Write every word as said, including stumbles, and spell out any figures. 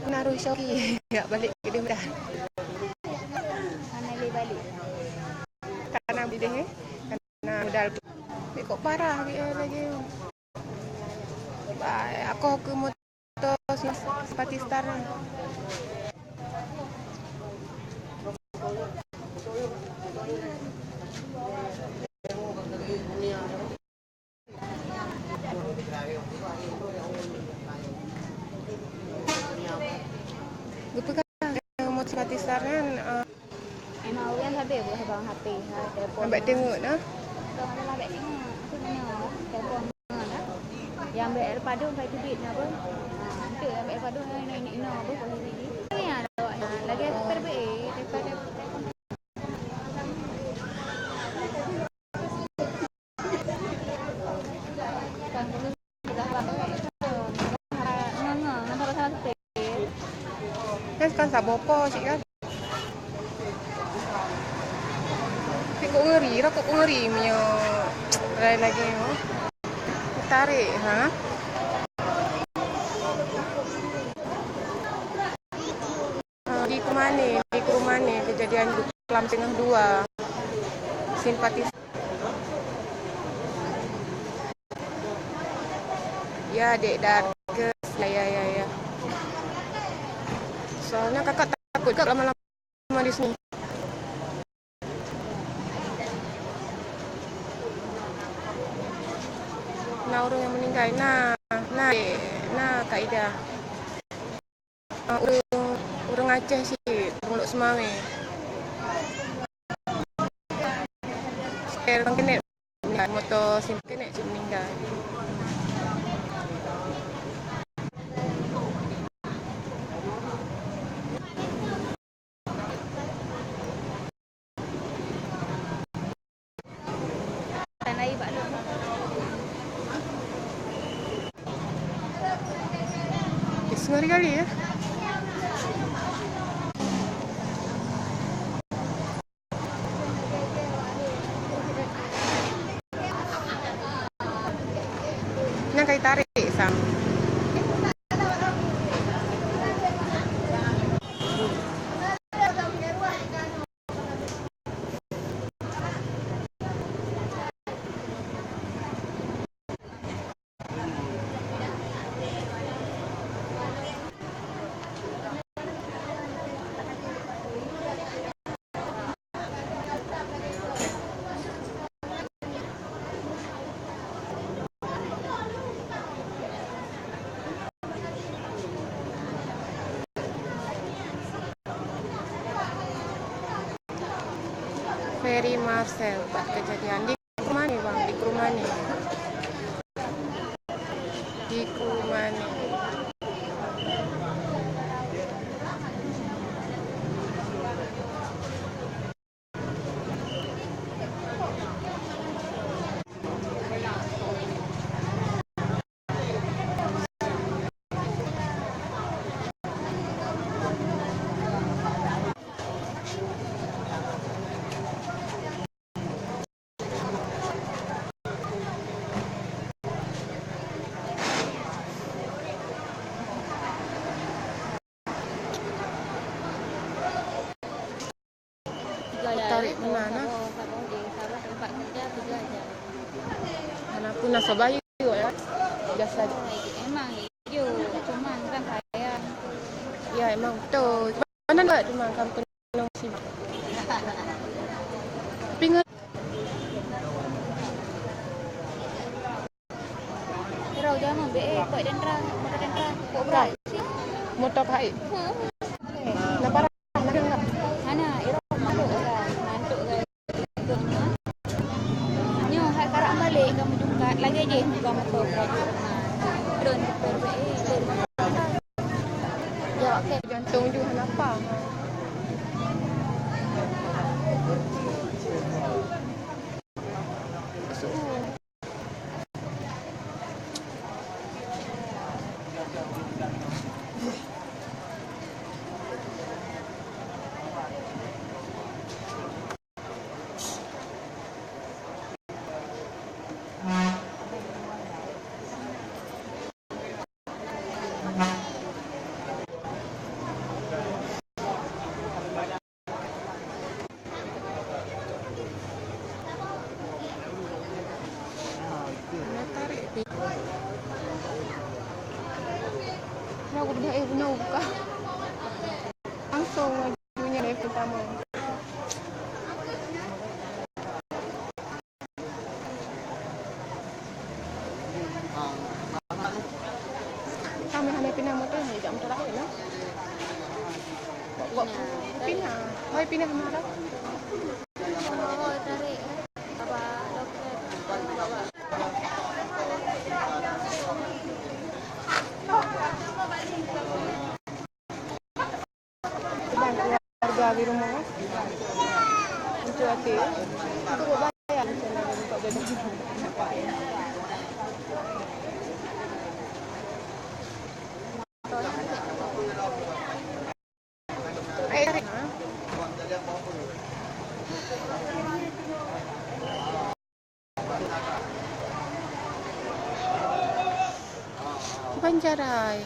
Naroh Syauki jak balek keudeh mudah. Hana lé balek. Kana bideh, eh. Kana modal. Ni kok parah dia lagi. Ba, aku ke motor simpati star. Geupeugah motivator nyan, eh, memang ureueng sabe beuh bang H P, ha, telepon. Ambek tengok nah. Tong ada ambek tengok. Aku nanya, telepon mana? Yang ambek padum kai tubit na beuh. Ha, itu yang ambek padum na ina ina ina beuh posisi di. Ni ada awak na. Lagi aku terbe, telepon. Kan kan saboh po cit kan. Tapi kok ngeri lah, kok ngeri punya. Lain lagi, oh. Tarik, ha? Di Krumane, di Krumane kejadian lam tengah dua. Simpati. Ya, Dek Darkes. Ya, ya, ya, ya. Soalnya kakak takut juga lama-lama di sini. Nah, orang yang meninggal. Nah, nah, Dek. Nah, Kak Ida. Ah, ureueng, ureueng Aceh cit, ureueng Lhokseumawe. Sekel bang kenek, moto sim kenek cit meninggal. Tandai bak lôn. Ih, ngeri kali ya. Nyan kai tarik sam. Ferry Marcel, tempat kejadian di Krumane, Bang, di Krumane. Di Krumane. Tarik meunan, nah. Hana pun na sobat ya. Biasa. Emang, yo, cuman kan saya. Ya, emang betul. Mana nak cuma kampung sini. Tapi nge- Rau jameun be, eh, kok dendra, motor dendra, kok berat. Motor kait. Hmm. Nampak dah, nampak dah. Hana, irau mantuk dah, mantuk dah. Nyoe hai karap balek kamoe jungkat, lagèe jih buka motor baju. Drone motor be, eh, drone. Ya, okey. Jantung ju hana apa. Udah, eh, bunoe buka. Langsung laju nyan dari pertama. Kami hana pinah motor, hana jak motor lain lah. Kok, kok pinah? Oh, pinah marah. Sedang keluarga di rumah. Itu hati. Itu buat bayar macam mana buka jodoh. Air. Bukan jarai.